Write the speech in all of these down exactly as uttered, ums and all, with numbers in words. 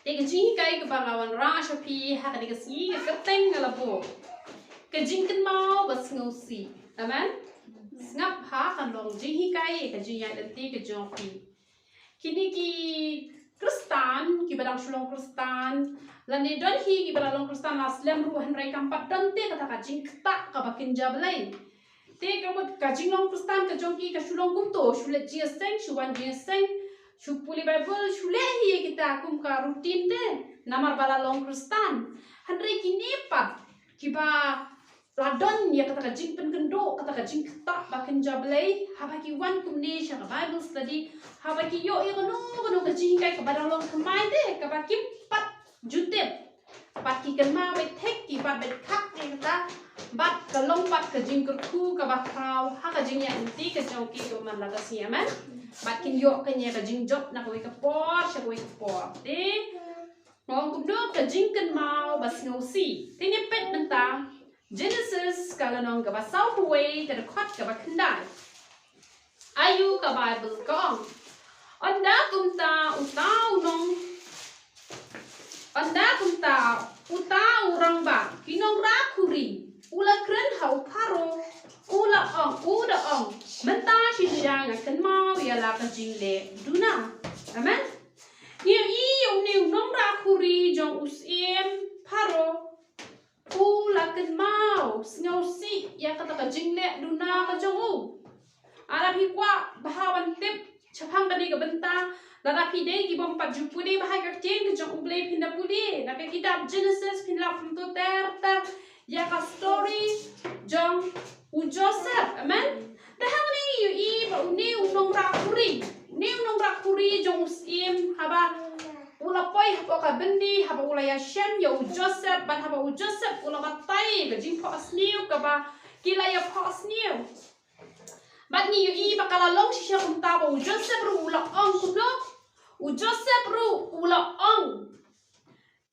Te ka jinghikai kaba nga wanrah sha phi ha kane ka sngi ka kyrteng nga la buh, ka jingkynmaw ba sngewsih. Amen. Sngap ha ka long jinghikai ka jingïaid lynti ka jong phi. Kine ki Khristan kiba dang shu long Khristan, lane don hi kiba la long Khristan la slem ruh, hynrei kam pat don te kata ka jingktah kaba kynja Blei. Te ka mut ka jinglong Khristan ka jong ki ka shu long kumto, shu leit jingïaseng, shu wan jingïaseng, shu pule Baibl, shu leh hi ïa kita kum ka routine te, namar ba la long Khristan. Hynrei kine pat kiba la don ïa kata ka jingpynkynduh, kata ka jingktah ba kynja Blei, haba ki wan kumne sha ka Bible study, haba ki ïoh ïa kano kano ka jinghikai kaba dang long thymmai te, kaba kim pat ju tip, bad ki kynmaw beit thik, ki pat beit khak ïa kata, bad ka long pat ka jingkyrkhu kaba khraw ha ka jingïaid lynti ka jong ki kaba man la ka sngi. Amen. Bad kin ïoh kane ka jingjop na kawei ka por sha kawei ka por. Te nga ong kumno ka jingkynmaw ba sngewsih. Te ngin peit mynta Genesis ka lynnong kaba sawphew wei, ka dkhot kaba khyndai. Aïu ka Bible ka ong? Ynda kumta uta u nong, ynda kumta uta u rangbah ki nongrah khuri u la kren ha u Pharaoh, u la ong, u da ong, mynta shisha nga kynmaw ïa la ka jingleh duna. Amen. Ngi ïohi ïa une u nongrah khuri jong u syiem Pharaoh, u la kynmaw sngewsih ïa kata ka jingleh duna ka jong u. Lada phi kwah bha ban tip shaphang kane ka bynta, lada phi dei ki bym pat ju pule bha ïa ka ktien ka jong U Blei, phin da pule na ka kitab Genesis, phin lah pynto ter ter ïa ka story jong u Joseph. Amen. Te hangne ngi ïohi ba une u nongrah khuri, une u nongrah khuri jong u syiem, haba u la poi hapoh ka byndi, haba u la ïashem ïa u Joseph, bad haba u Joseph u la batai ka jingphohsniew kaba ki la ïaphohsniew. Bad ngi ïohi ba ka la long shisha kumta, ba u Joseph ruh u la ong kumno? U Joseph ruh u la ong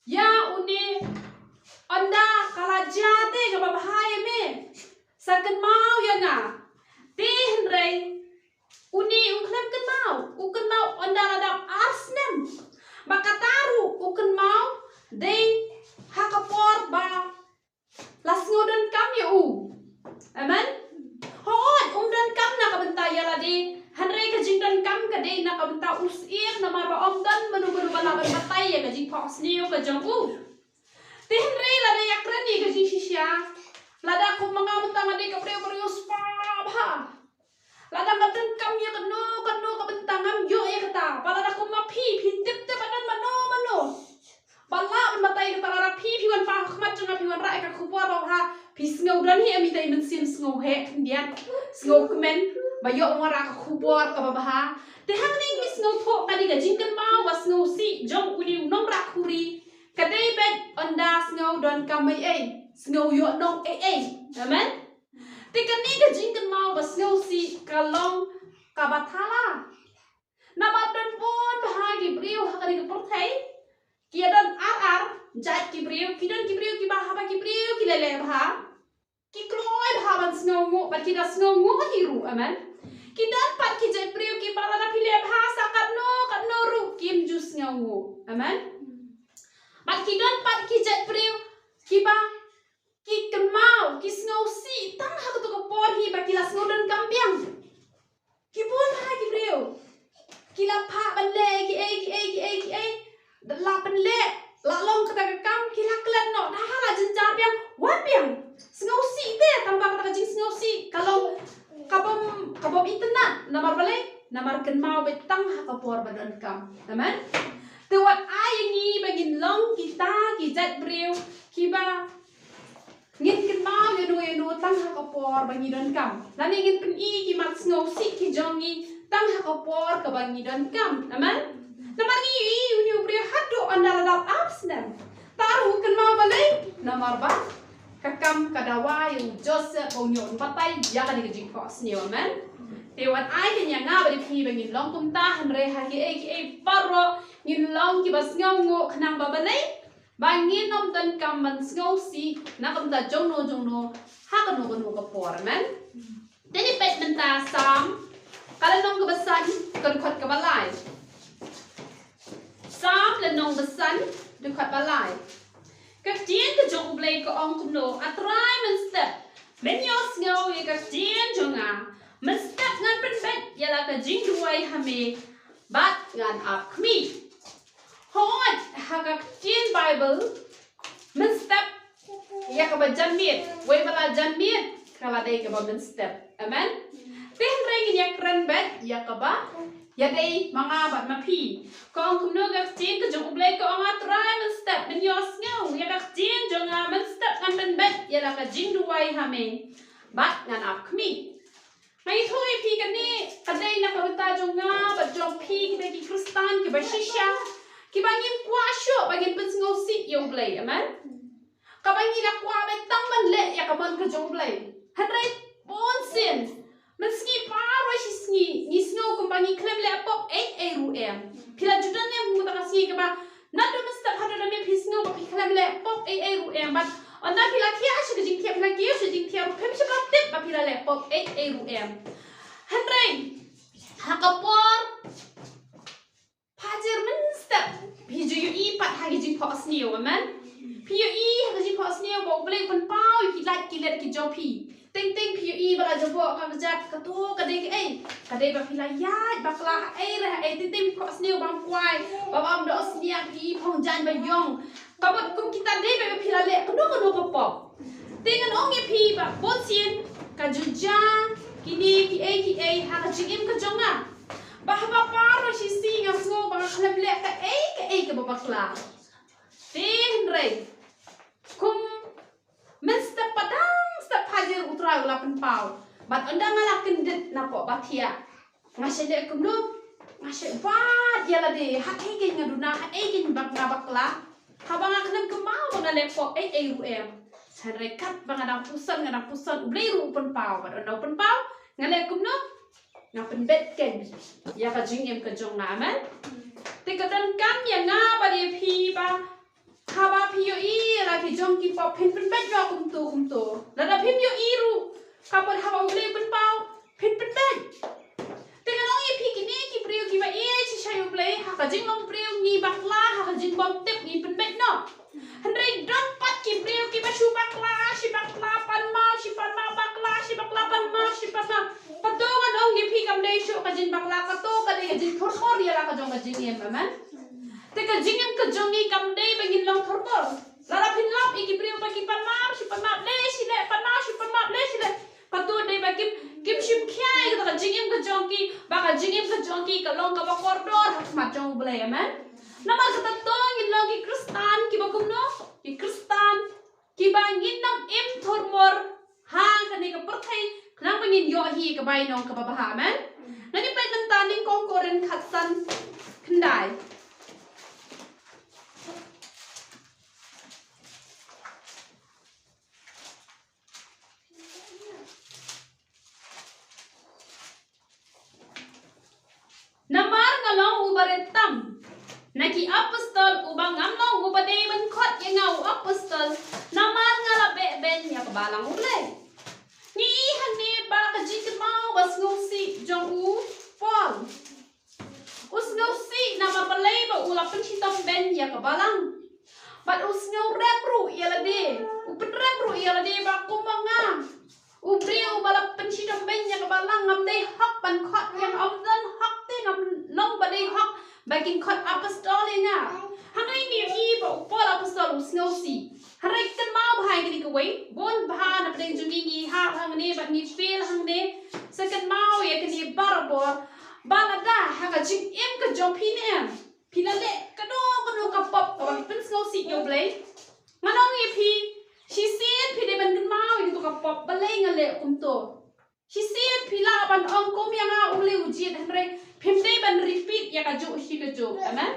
ïa une, ynda ka la jia te kaba bha ïa me, sa kynmaw ïa nga. Te hynrei une um khlem kynmaw, u kynmaw ynda la dap ar snem. Ba kata ruh u kynmaw dei ha ka por ba la sngew donkam ïa u. Amen. Hooid, um donkam na ka bynta ïa lade, hynrei ka jingdonkam ka dei na ka bynta u syiem, namar ba ym don mano mano ba lah ban batai ïa ka jingphohsniew ka jong u. Te hynrei lada ïakren ïa ka jingshisha, lada kum ma nga mynta nga dei ka briew ka riewspah bha, lada nga donkam ïa kano kano ka bynta ngam ïoh ïa kata. Ba lada kum ma phi, phi tip te ba don mano mano ba lah ban batai ïa kata, lada phi, phi wan paw ha khmat jong nga, phi wanrah ïa ka khubor ba bha, phi sngew don hi em ita i mynsiem sngewheh khyndiat, sngewkmen, ba ïoh wanrah ka khubor kaba bha. Te hangne ngi sngewthuh kane ka jingkynmaw ba sngewsih jong une u nongrah khuri ka dei beit ynda sngew donkam ei ei, sngew ïoh nong ei ei. Amen. Te kane ka jingkynmaw ba sngewsih ka long kaba thala. Namar don bun bha ki briew ha kane ka pyrthei, ki ïa don ar ar jait ki briew, ki don ki briew kiba haba ki briew ki leh leh bha, ki kloi bha ban sngewnguh, bad ki da sngewnguh hi ruh, amen. Ki don pat ki jait briew kiba lada phi leh bha sa katno katno ruh kim ju sngewnguh, amen. Bad ki don pat ki jait briew kiba ki kynmaw, ki sngewsih tang ha kato ka por hi ba ki la sngew donkam biang. Ki bun bha ki briew, ki la phah ban leh kiei kiei kiei kiei, la pynleh, la long kata ka kam, ki la klet noh, da ha la jynjar biang, wan biang. Sngewsih te, tang ba kata ka jingsngewsih ka long ka bym, ka bym itynnad. Namar balei? Namar kynmaw beit tang ha ka por ba donkam. Amen. Te wat ai ïa ngi ba ngin long kita ki jait briew kiba ngin kynmaw ïa no ïa no tang ha ka por ba ngi donkam, lane ngin pyni ki mat sngewsih ki jong ngi tang ha ka por kaba ngi donkam. Amen. Namar ngi ïohi une u briew haduh ynda la dap ar snem, tang ruh u kynmaw balei? Namar ba ka kam ka dawa ïa u Joseph ba un ïoh ban batai ïa kane ka jingphohsniew. Amen. Te wat ai ïa nga bad ïa phi ba ngin long kumta, hynrei ha kiei kiei baroh ngin long kiba sngewnguh, khnang ba balei? Ba ngin ym donkam ban sngewsih na ka bynta jongno jongno ha kano kano ka por. Amen. Te ngin peit mynta Salm ka lynnong kaba san, ka dkhot kaba lai. Salm Nongbasan, dkhot ba lai. Ka ktien ka jong U Blei ka ong kumno, A Trai mynstep men ïohsngew ïa ka ktien jong nga, mynstep ngan pynbeit ïa la ka jingduwai ha me, bad ngan ap khmih. Hooid, ha ka ktien Baibl, mynstep ïa kaba janmiet, wei ba la janmiet ka la dei kaba mynstep. Amen. Te hynrei ngin ïa kren beit ïa kaba ïadei ma nga bad ma phi. Ka ong kumno ka ktien ka jong U Blei, ka ong, A Trai mynstep men ïohsngew ïa ka ktien jong nga, mynstep ngan pynbeit ïa la ka jingduwai ha me, bad ngan ap khmih. Nga ïathuh ïa phi kane ka dei na ka bynta jong nga bad jong phi, kita ki Khristan kiba shisha, kiba ngim kwah shuh ba ngin pynsngewsih ïa U Blei. Amen. Kaba ngi la kwah ba tang ban leh ïa ka mon ka jong U Blei. Hynrei bunsien, mynsngi baroh shi sngi ngi sngew kumba ngi khlem leh pop ei ei ruh em. Phi la ju don ne em kumta ka sngi kaba naduh mynstep haduh mynmiet phi sngew ba phi khlem leh pop ei ei ruh em, bad ynda phi la thiah sha ka jingthiah, phi la kiew sha ka jingthiah ruh phim shym la tip ba phi la leh pop ei ei ruh em. Hynrei ha ka por phajir mynstep phi ju ïohi pat ha ka jingphohsniew, amen. Phi ïohi ha ka jingphohsniew ba U Blei u pynpaw ïa ki lait ki let ki jong phi. Teng teng phi ïohi ba la jabok ka kjat, kato ka dei kaei? Ka dei ba phi la ïaid bakla ha ei re ha ei. Teng teng phi phohsniew bam kwai, ba bam dohsniang, phi phong jaiñ ba ïong. Ka bad kum kita dei ba phi la leh kano kano ka pop. Te ngan ong ïa phi ba bunsien ka ju jia kine kiei kiei ha ka jingim ka jong nga, ba haba baroh shi sngi nga sngew ba nga khlem leh kaei kaei kaba bakla. Te hynrei kum mynstep padang step phajir U Trai u la pynpaw. Bad ynda nga la kyndit napoh ba thiah, nga shu leh kumno? Nga shu bat ïa lade, ha ei kein nga duna, ha ei kein bak nga bakla. Haba nga khlem kynmaw ba nga leh pop ei ei ruh em. Hynrei katba nga dang puson, nga dang puson, U Blei ruh u pynpaw. Bad ynda u pynpaw, nga leh kumno? Nga pynbeit kein ïa ka jingim ka jong nga, amen. Te ka donkam ïa nga bad ïa phi ba haba phi ïohi ïa la ki jong ki pop phin pynbeit noh kumto kumto. Lada phim ïohi ruh, ka mut haba U Blei u pynpaw phin pynbeit. Te ngan ong ïa phi kine ki briew kiba ïeit shisha ïa U Blei, ha ka jinglong briew ngi bakla, ha ka jingbymtip ngi pynbeit noh. Hynrei don pat ki briew kiba shu bakla shi bakla, pan maw shi pan maw, bakla shi bakla, pan maw shi pan maw. Pat to ngan ong ïa phi kam dei shuh ka jingbakla, kato ka dei ka jingthurmur ïa la ka jong ka jingim, amen. Te ka jingim ka jong ngi kam dei ba ngin long thurmur. Lada phin lap ïa ki briew ba ki pan map shi pan map leh shi leh, pan map shi pan map leh shi leh, kato dei ba kim, kim shim khia ïa kata ka jingim ka jong ki, ba ka jingim ka jong ki ka long kaba kordor ha khmat jong U Blei, amen. Namar kata to ngin long ki Khristan kiba kumno? Ki Khristan kiba ngin ym im thurmur ha kane ka pyrthei, khnang ba ngin ïoh hi ka bainong kaba bha, amen. Ngan ïa peit mynta nyngkong Korinth khatsan khyndai. Namar nga long u barit tam na ki apostol, uba ngam long uba dei ban khot ïa nga u apostol, namar nga la beh beiñ ïa ka balang U Blei. Ngi i hangne ba ka jingkynmaw ba sngewsih jong u Paul. U sngewsih namar balei ba u la pynshitom beiñ ïa ka balang. Bad u sngewrem ruh ïa lade, u pynrem ruh ïa lade ba kumba nga, u briew uba la pynshitom beiñ ïa ka balang, ngam dei hok ban khot ïa, ngam don hok te, ngam long ba dei hok ba kin khot apostol ïa nga. Hangne ngi i ba u Paul apostol u sngewsih. Hynrei kynmaw bha ïa kane kawei, bun bha na pdeng jong ngi ngi hap hangne bad ngi feel hangne. Sa kynmaw ïa kane barabor, ba lada ha ka jingim ka jong phi ne em phi la leh kano kano ka pop kaba pynsngewsih ïa U Blei, ngan ong ïa phi, shisien phi dei ban kynmaw ïa kato ka pop, balei nga leh kumto. Shisien phi lah ban ong kum ïa nga U Blei u jied, hynrei phim dei ban repeat ïa kajuh shi kajuh. Amen.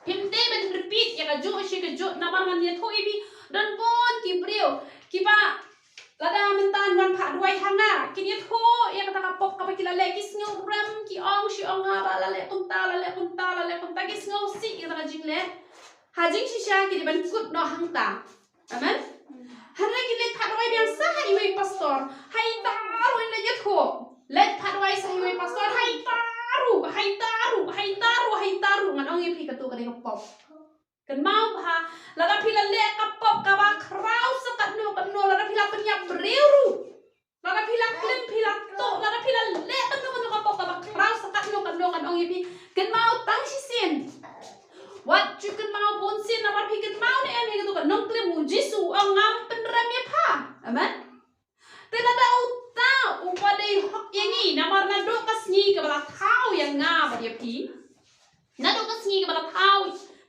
Phim dei ban repeat ïa kajuh shi kajuh, namar ngan ïathuh ïa phi, don bun ki briew kiba lada mynta wan phah duwai ha nga, kin ïathuh ïa kata ka pop kaba ki la leh, ki sngewrem, ki ong shi ong ha ba la leh kumta, la leh kumta, la leh kumta, ki sngewsih ïa kata ka jingleh. Ha jingshisha ki dei ban kut noh hangta. Amen. Hynrei ki leit phah duwai biang sa ha iwei i pastor. Ha ita ruh in leit ïathuh. Leit phah duwai sa ha iwei i pastor. Ha ita ruh, bahai ta ruh, bahai ta ruh, bahai ta ruh, ngan ong ïa phi kato ka dei ka pop. Kynmaw bha, lada phi la leh ka pop kaba khraw sa katno katno, lada phi la pynïap briew ruh. Lada phi la klim, phi la toh, lada phi la leh katno katno ka pop kaba khraw sa katno katno, ngan ong ïa phi, kynmaw tang shisien. Wat ju kynmaw bunsien, namar phi kynmaw ne em ïa kato ka nongklim, u Jisu u ong ngam pynrem ïa pha. Amen. Te lada uta uba dei hok ïa ngi, namar naduh ka sngi kaba la thaw ïa nga bad ïa phi. Naduh ka sngi kaba la thaw,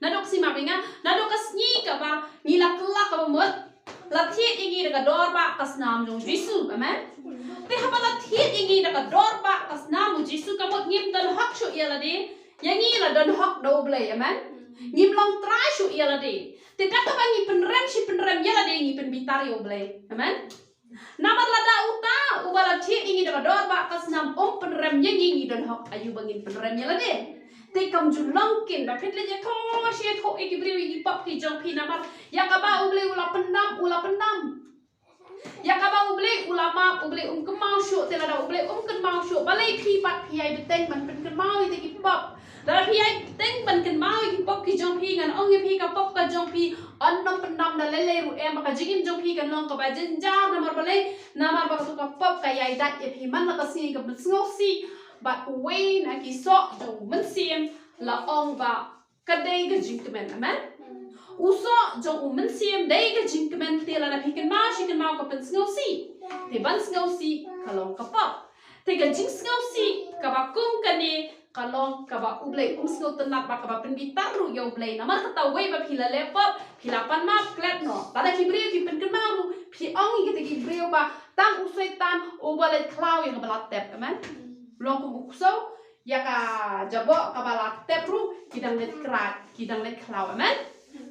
naduh ka sngi, map ïa nga, naduh ka sngi kaba ngi la kylla kaba mut, la thied ïa ngi da ka dor ba ka snam jong u Jisu. Amen. Te haba la thied ïa ngi da ka dor ba ka snam u Jisu, ka mut ngim don hok shuh ïa lade, ïa ngi la don hok da U Blei. Amen. Ngim long trai shuh ïa lade. Te da kaba ngi pynrem shi pynrem ïa lade, ngi pynbitar ïa U Blei. Amen. Namar lada uta uba la thied ïa ngi da ka dor ba ka snam um pynrem ïa ngi, ngi don hok aïu ba ngin pynrem ïa lade. Te kam ju long kin ba phi leit ïathoh shi ïathoh ïa ki briew ïa ki pop ki jong phi, namar ïa kaba U Blei u la pyndam, u la pyndam. Ïa kaba U Blei u la map, U Blei um kynmaw shuh. Te lada U Blei um kynmaw shuh, balei phi pat phi ïai bteng ban pynkynmaw ïa ki pop? Lada phi ïai bteng ban kynmaw ïa ki pop ki jong phi, ngan ong ïa phi, ka pop ka jong phi yn ym pyndam da lei lei ruh em, ba ka jingim jong phi kan long kaba jynjar. Namar balei? Namar ba kato ka pop ka ïai dait ïa phi man la ka sngi ka pynsngewsih. Bad uwei na ki soh jong u Mynsiem la ong ba ka dei ka jingkmen. Amen. U soh jong u Mynsiem dei ka jingkmen, te lada phi kynmaw shi kynmaw ka pynsngewsih. Te ban sngewsih ka long ka pop. Te ka jingsngewsih kaba kum kane ka long kaba U Blei um sngewtynnat bad kaba pynbitar ruh ïa U Blei. Namar kata, uwei ba phi la leh pop, phi la pan map, klet noh. Lada ki briew ki pynkynmaw ruh, phi ong ïa kita ki briew ba tang u Soitan uba leit khlaw ïa kaba la tep. Amen. Long kum u ksew ïa ka jaboh kaba la tep ruh, ki dang leit kra-, ki dang leit khlaw. Amen.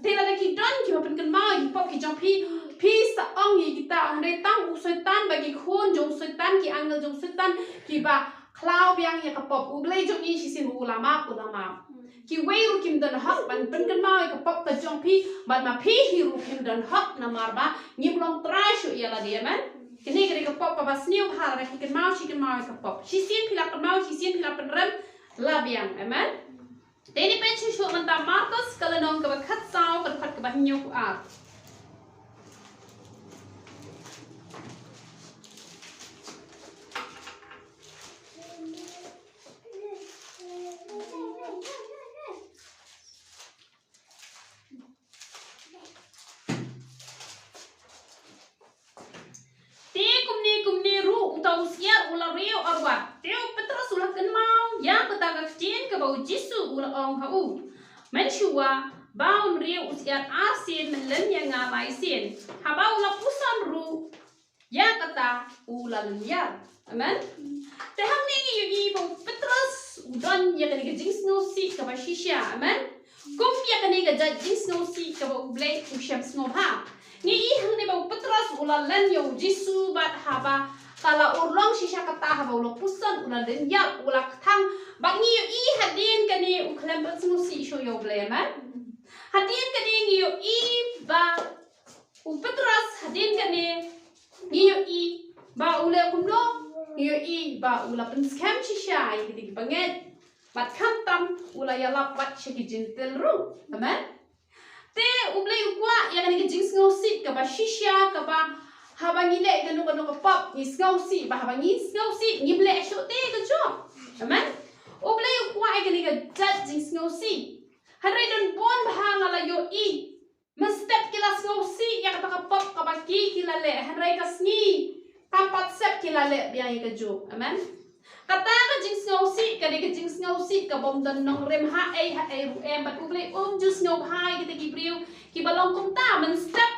Te lada ki don kiba pynkynmaw ïa ki pop ki jong phi, phi sa ong ïa kita, hynrei tang u Soitan bad ki khun jong u Soitan, ki angel jong u Soitan kiba khlaw biang ïa ka pop. U Blei jong ngi shisien u la map, u la map. Kiwei ruh kim don hok ban pynkynmaw ïa ka pop ka jong phi, bad ma phi hi ruh phim don hok, namar ba ngim long trai shuh ïa lade. Amen. Kane ka dei ka pop kaba sniew bha, lada phi kynmaw shi kynmaw ïa ka pop. Shisien phi la kynmaw, shisien phi la pynrem, la biang. Amen. Te ngin peit shuh shuh mynta, Markos ka lynnong kaba khatsaw, ka dkhot kaba hynñiew phew ar. Te kumne kumne ruh uta u syiar u la riew arwat. Te u Petros u la kynmaw ïa kata ka ktien kaba u Jisu u la ong ha u, mynshuwa ba un riew u syiar arsien, men len ïa nga laisien. Haba u la puson ruh ïa kata u la lynñiar. Amen. Te hangne ngi ïohi ba u Petros u don ïa kane ka jingsngewsih kaba shisha. Amen. Kum ïa kane ka jait jingsngewsih kaba U Blei u shem sngewbha. Ngi ïohi hangne ba u Petros u la len ïa u Jisu bad haba ka la urlong shisha kata, haba u la puson u la lynñiar, u la kthang. Bad ngi ïohi hadien kane u khlem pat sngewsih shuh ïa U Blei. Amen. Hadien kane ngi ïohi ba u Petros, hadien kane ngi ïohi ba u leh kumno? Ngi ïohi ba u la pynskhem shisha ïa kita kiba ngeit. Bad khamtam u la ïalap bad sha ki Jentil ruh. Amen. Te U Blei u kwah ïa kane ka jingsngewsih kaba shisha, kaba haba ngi leh kano kano ka pop ngi sngewsih, ba haba ngi sngewsih ngim leh shuh te kajuh. Amen. U Blei u kwah ïa kane ka jait jingsngewsih. Hynrei don bun bha nga la ïohi mynstep ki la sngewsih ïa kata ka pop kaba ki, ki la leh, hynrei ka sngi kam pat sep ki la leh biang ïa kajuh. Amen. Kata ka jingsngewsih ka dei ka jingsngewsih kabym don nongrim ha ei ha ei ruh em, bad U Blei um ju sngewbha ïa kita ki briew kiba long kumta. Mynstep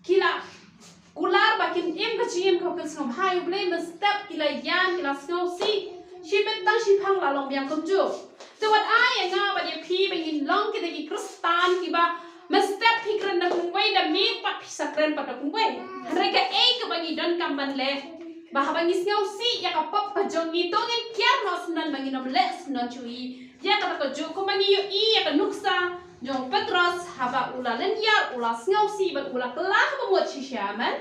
ki la kular ba kin im ka jingim kaba pynsngewbha ïa U Blei, mynstep ki la ïam, ki la sngewsih. Shibit tang shiphang la long biang kumjuh. Te wat ai ïa nga bad ïa phi ba ngin long kita ki Khristan kiba mynstep phi kren da kumwei, da miet pat phi sa kren pat da kumwei. Hynrei kaei kaba ngi donkam ban leh, ba haba ngi sngewsih ïa ka pop ka jong ngi, to ngin kiar noh syndon, ba ngin ym leh syndon shuh ïa kata kajuh. Kumba ngi ïohi ïa ka nuksa jong u Petros, haba u la lynñiar, u la sngewsih bad u la kylla kaba mut shisha. Amen.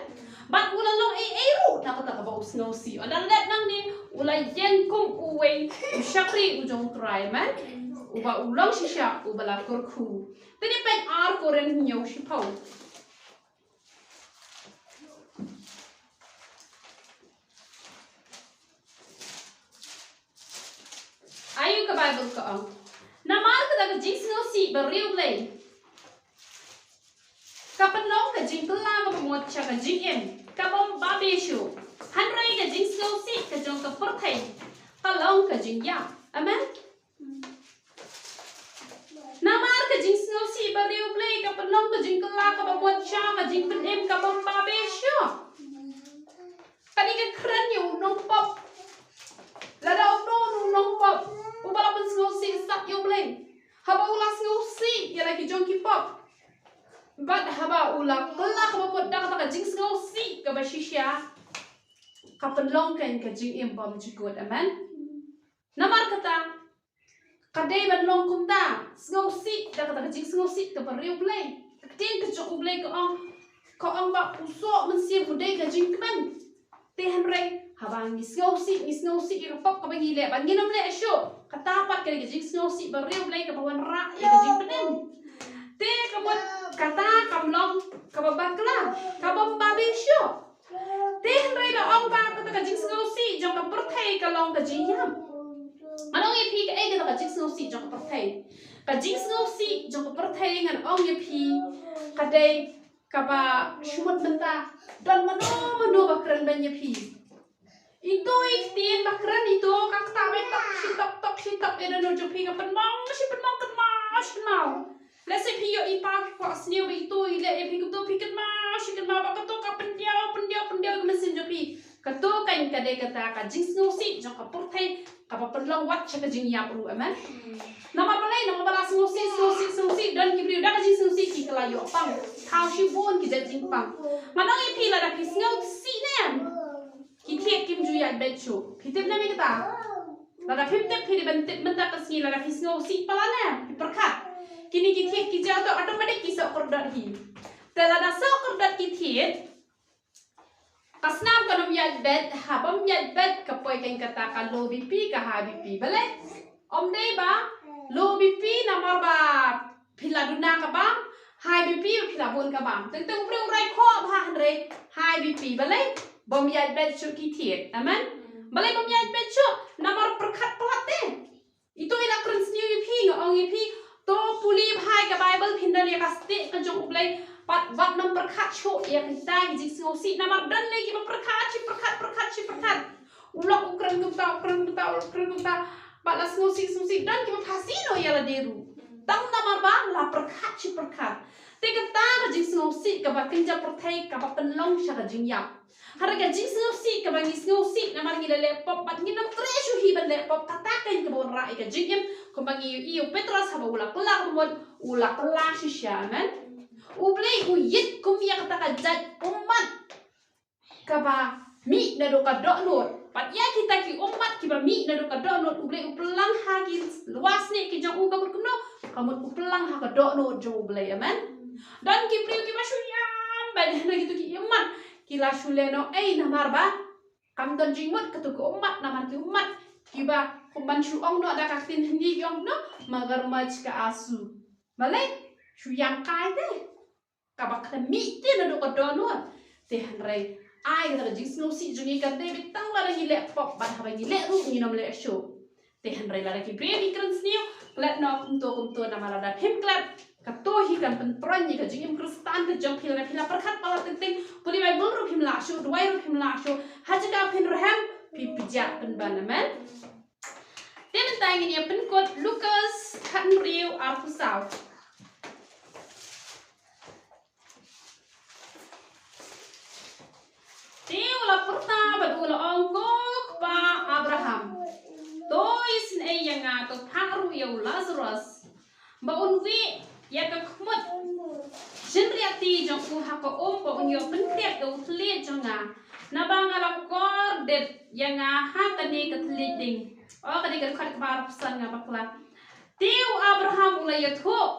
Bad u la long ei ei ruh na kata kaba u sngewsih. Ynda la dep nangne, u la ïeng kum uwei u shakri u jong U Trai, amen. Uba u long shisha uba la kyrkhu. Te ngin peit ar Korinth hynñiew shiphew. Aïu ka Baibl ka ong? Namar kata ka jingsngewsih ba riewblei ka pynlong ka jingkylla kaba mut sha ka jingim kabym babe shuh. Hynrei ka jingsngewsih ka jong ka pyrthei ka long ka jingïap. Amen. Namar ka jingsngewsih ba riewblei ka pynlong ka jingkylla kaba mut sha ka jingpynim kabym babe shuh. Kane ka kren ïa u nongpop. Lada uno uno u nongpop uba la pynsngewsih sat ïa U Blei, haba u la sngewsih ïa la ki jong ki pop, bad haba u la kylla kaba mut da kata ka jingsngewsih kaba shisha, ka pynlong ka jingim bymjukut. Amen. Namar kata, ka dei ban long kumta, sngewsih da kata ka jingsngewsih kaba riewblei. Ka ktien ka jong U Blei ka ong, ka ong ba u soh mynsiem u dei ka jingkmen. Te hynrei haba ngi sngewsih, ngi sngewsih ïa ka pop kaba ngi leh, ba ngin ym leh shuh, kata pat ka dei ka jingsngewsih ba riewblei kaba wanrah ïa ka jingpynim. Te ka mut kata kam long kaba bakla, kabym babe shuh. Te hynrei la ong ba kata ka jingsngewsih jong ka pyrthei ka long ka jingïap. Ngan ong ïa phi kaei kata ka jingsngewsih jong ka pyrthei. Ka jingsngewsih jong ka pyrthei ngan ong ïa phi ka dei kaba shu mut mynta don mano mano ba kren beiñ ïa phi. Ito i ktien ba kren ito ka ktah beit tok shi tok tok shi tok ïa don jong phi ka pynmong shi pynmong kynmaw shi kynmaw. Lehse phi ïoh i pa phi kwah sniew ba ito i leh ïa phi kumto phi kynmaw shi kynmaw ba kato ka pyndiaw pyndiaw pyndiaw ka mynsiem jong phi. Kato kan ka dei kata ka jingsngewsih jong ka pyrthei kaba pynlong wat sha ka jingïap ruh, amen. Namar balei? Namar ba la sngewsih sngewsih sngewsih don ki briew da ka jingsngewsih ki kylla ïoh pang. Thaw shibun ki jait jingpang. Ngan ong ïa phi lada phi sngewsih ne em, ki thied kim ju ïaid beit shuh. Phi tip ne em ïa kata? Lada phim tip phi dei ban tip mynta ka sngi lada phi sngewsih palat ne em, phi pyrkhat. Kine ki thied ki jaw to automatic ki soh kordot hi. Te lada soh kordot ki thied, ka snam kan ym ïaid beit, ha bym ïaid beit ka poi kein kata ka low B P ka high B P. Balei? Ym dei ba low B P namar ba phi la duna ka bam, high B P ba phi la bun ka bam. Teng teng u briew u rai khoh bha hynrei high B P. Balei? Bym ïaid beit shuh ki thied. Amen. Balei bym ïaid beit shuh? Namar pyrkhat palat te. Ito i la kren sniew ïa phi, nga ong ïa phi, to pule bha ïa ka Baibl, phin don ïa ka stieh ka jong U Blei. Pat wat nym pyrkhat shuh ïa kita ki jingsngewsih namar don ne kiba pyrkhat shi pyrkhat pyrkhat shi pyrkhat. U lok u kren kumta, u kren kumta, u kren kumta. Pat la sngewsih sngewsih don kiba phasi noh ïa lade ruh. Tang namar ba la pyrkhat shi pyrkhat. Te kata ka jingsngewsih kaba kynja pyrthei kaba pynlong sha ka jingïap. Hynrei ka jingsngewsih kaba ngi sngewsih namar ngi la leh pop bad ngim treh shuh hi ban leh pop, kata kein kaba wanrah ïa ka jingim. Kumba ngi ïohi ïa u Petros haba u la kylla ka mut, u la kylla shisha, amen. U Blei u ïeit kum ïa kata ka jait ummat kaba mih naduh ka dohnud. Bad ïa kita ki ummat kiba mih naduh ka dohnud U Blei u pynlang ha ki lwa snieh ki jong u ka mut kumno, ka mut u pynlang ha ka dohnud jong U Blei, amen. Don ki briew kiba shu ïam bad na kito ki ummat ki la shu leh noh ei namar ba kam don jingmut kato ka ummat namar ki ummat kiba kumban shu ong noh da ka ktien Hindi ki ong noh magarmach ka aansu. Balei? Shu ïam kai te. Kaba khlem mih te naduh ka dohnud. Te hynrei ai kata ka jingsngewsih jong ngi kan dei beit tang lada ngi leh pop bad haba ngi leh ruh ngin ym leh shuh. Te hynrei lada ki briew ki kren sniew, klet noh kumto kumto namar lada phim klet, kato hi kan pyntroiñ ïa ka jingim Khristan ka jong phi lada phi la pyrkhat palat teng teng, pule Baibl ruh phim lah shuh, duwai ruh phim lah shuh, ha jaka phin rhem, phi pjah pynban, amen. Te mynta ngin ïa pynkut Lukas khathynriew arphew saw. Te u la pyrta bad u la ong, ko kpa Abraham, to isynei ïa nga, to phah ruh ïa u Lasaros ba un wieh ïa ka khmut jynriah ti jong u ha ka um ba un ïoh pyntip ïa u thylliej jong nga, naba nga la kordit ïa nga ha kane ka thylliej ding. O, kane ka dkhot kaba arphew san nga bakla. Te u Abraham u la ïathuh,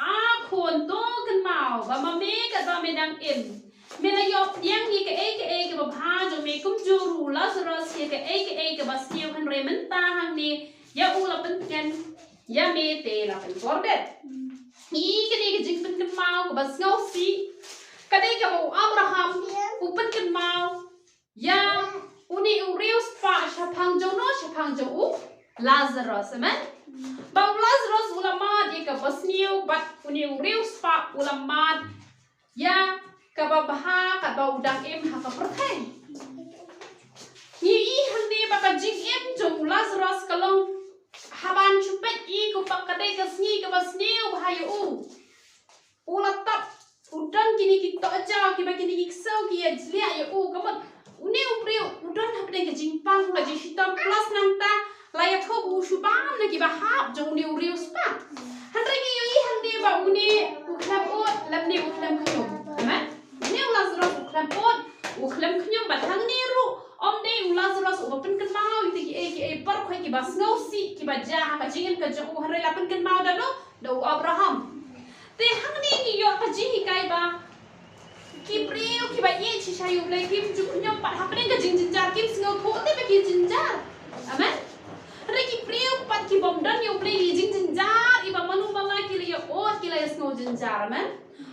a khun, to kynmaw ba ma me katba me dang im, Me la ïoh pdiang ïa kaei kaei kaba bha jong me, kumjuh ruh u Lazarus ïa kaei kaei kaba sniew, hynrei mynta hangne ïa u la pynken, ïa me te la pynkordit. Ïa kane ka jingpynkynmaw kaba sngewsih ka dei kaba u Abraham u pynkynmaw ïa une u riewspah shaphang jong no, shaphang jong u Lazarus, amen. Ba u Lazarus u la mad ïa kaba sniew, bad une u riewspah u la mad ïa kaba bha, kaba u dang im ha ka pyrthei. Ngi i hangne ba ka jingim jong u Lazarus ka long haban shu peit i kumba ka dei ka sngi kaba sniew bha ïa u. U la tap, u don kine ki tohjaw kiba kine ki ksew ki ïa jliah ïa u, ka mut une u briew u don hapdeng ka jingpang, ka jingshitom, plus nangta la ïathuh ba u shu bam na kiba hap jong une u riewspah. Hynrei ngi ïohi hangne ba une u khlem ud lymne u khlem khñium. Amen. Une u Lazarus u khlem ud, u khlem khñium, bad hangne ruh ym dei u Lazarus uba pynkynmaw ïa kiei kiei baroh kiba sngewsih kiba jia ha ka jingim ka jong u, hynrei la pynkynmaw da no, da u Abraham. Te hangne ngi ïoh ka jinghikai ba ki briew kiba ïeit shisha ïa U Blei kim ju khñium pat hapdeng ka jingjynjar, kim sngewthuh te ba ki jynjar. Amen. Hynrei ki briew pat ki bym don ïa U Blei, ki jingjynjar, iba mano mala ki la ïa ud, ki la ïa sngew jynjar. Amen.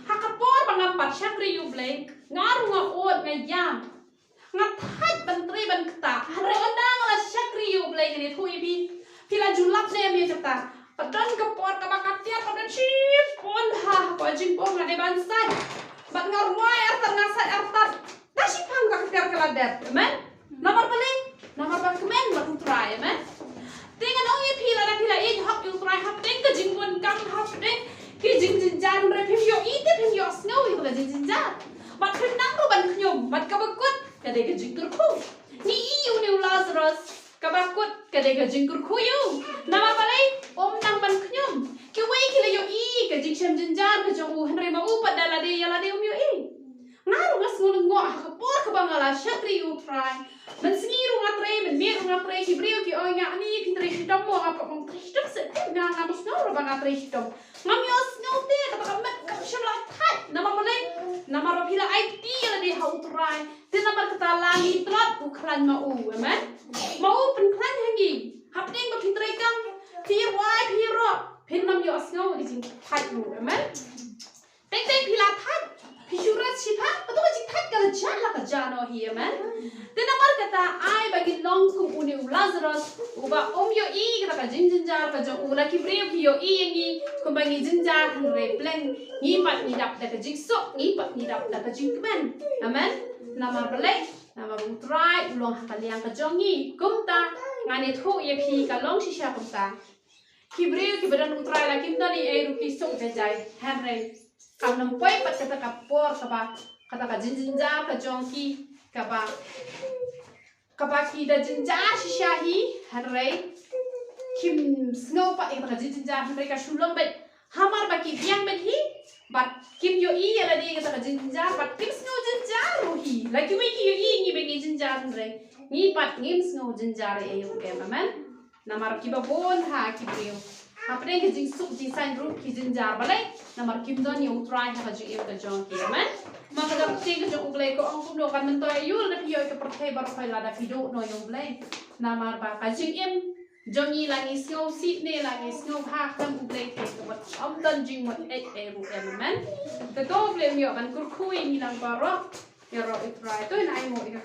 Ha ka por ba ngam pat shakri ïa U Blei, nga ruh nga ud, nga ïam. Nga thait ban trei ban ktah. Hynrei ynda nga la shakri ïa U Blei, ngan ïathuh ïa phi. Phi la ju lap ne em ïa kata? Ka don ka por kaba ka tiar ka don shibun ha ka jingbun, nga dei ban sait. Bad nga rwai artat, nga sait artat. Da shiphang ka tiar ka la dep. Amen. Namar balei? Namar ba kmen bad U Trai. Amen. Te ngan ong ïa phi, lada phi la ïeit hok ïa U Trai hapdeng ka jingbun, kam hapdeng ki jingjynjar, hynrei phim ïohi te phim ïohsngew ïa ka jingjynjar. Bad phim nang ruh ban khñium, bad kaba kut ka dei ka jingkyrkhu. Ngi i une u Lazarus, kaba kut ka dei ka jingkyrkhu ïa u. Namar balei? Um nang ban khñium. Kiwei ki la ïohi ka jingshem jynjar ka jong u, hynrei ma u pat da lade ïa lade um ïohi. Nga ruh nga sngew lyngngoh ha ka por kaba nga la shakri ïa U Trai. Mynsngi ruh nga trei, mynmiet ruh nga trei, ki briew ki ong ïa nga, "Ani, phi trei shitom mo?" Nga pat ong, "Trei shitom seh, nga, ngam sngew ruh ba nga trei shitom." Ngam ïohsngew te, kata ka met kam shym la thait. Namar balei? Namar ba phi la aiti ïa lade ha U Trai. Te namar kata la ngi tlot u khlaiñ ma u, amen. Ma u pynkhlaiñ ha ngi. Hapdeng ba phi trei kam, phi rwai, phi rok, phin ym ïohsngew ïa ka jingthait u, amen. Teng teng phi la thait, phi shu rat shiphang, hato ka jingthait ka la jah la ka jah noh hi, amen. Te namar kata ai ba ngin long kum une u Lazarus, uba um ïohi kata ka jingjynjar ka jong u, la ki briew ki ïohi ïa ngi kumba ngi jynjar, hynrei pleng ngi pat ngi dap da ka jingsuk, ngi pat ngi dap da ka jingkmen. Amen. Namar balei? Namar U Trai u long ha ka liang ka jong ngi. Kumta ngan ïathuh ïa phi, ka long shisha kumta. Ki briew kiba don U Trai la kim don ei ei ruh ki suk jai jai. Hynrei kam nang poi pat kata ka por kaba, kata ka jingjynjar ka jong ki, kaba, kaba ki da jynjar shisha hi, hynrei kim sngew pat ïa kata ka jingjynjar, hynrei ka shu long beit. Hamar ba ki biang beit hi, bad kim ïohi ïa lade ïa kata ka jingjynjar, bad kim sngew jynjar ruh hi. La kiwei ki ïohi ïa ngi ba ngi jynjar, hynrei ngi pat ngim sngew jynjar ei ei ruh em, amen. Namar kiba bun ha ki briew, hapdeng ka jingsuk jingsaiñ ruh ki jynjar. Balei? Namar kim don ïa U Trai ha ka jingim ka jong ki. Amen. Ma ka ktien ka jong U Blei ka ong kumno, kan myntoi aïu lada phi ïoh ïa ka pyrthei baroh, hynrei lada phi duh noh ïa U Blei? Namar ba ka jingim jong ngi, la ngi sngewsih ne la ngi sngewbha khlem U Blei te, ka mut ym don jingmut ei ei ruh em, amen. Te to U Blei un ïoh ban kyrkhu ïa ngi lang baroh. Ïaroh U Trai. To ngin ai nguh ïa ka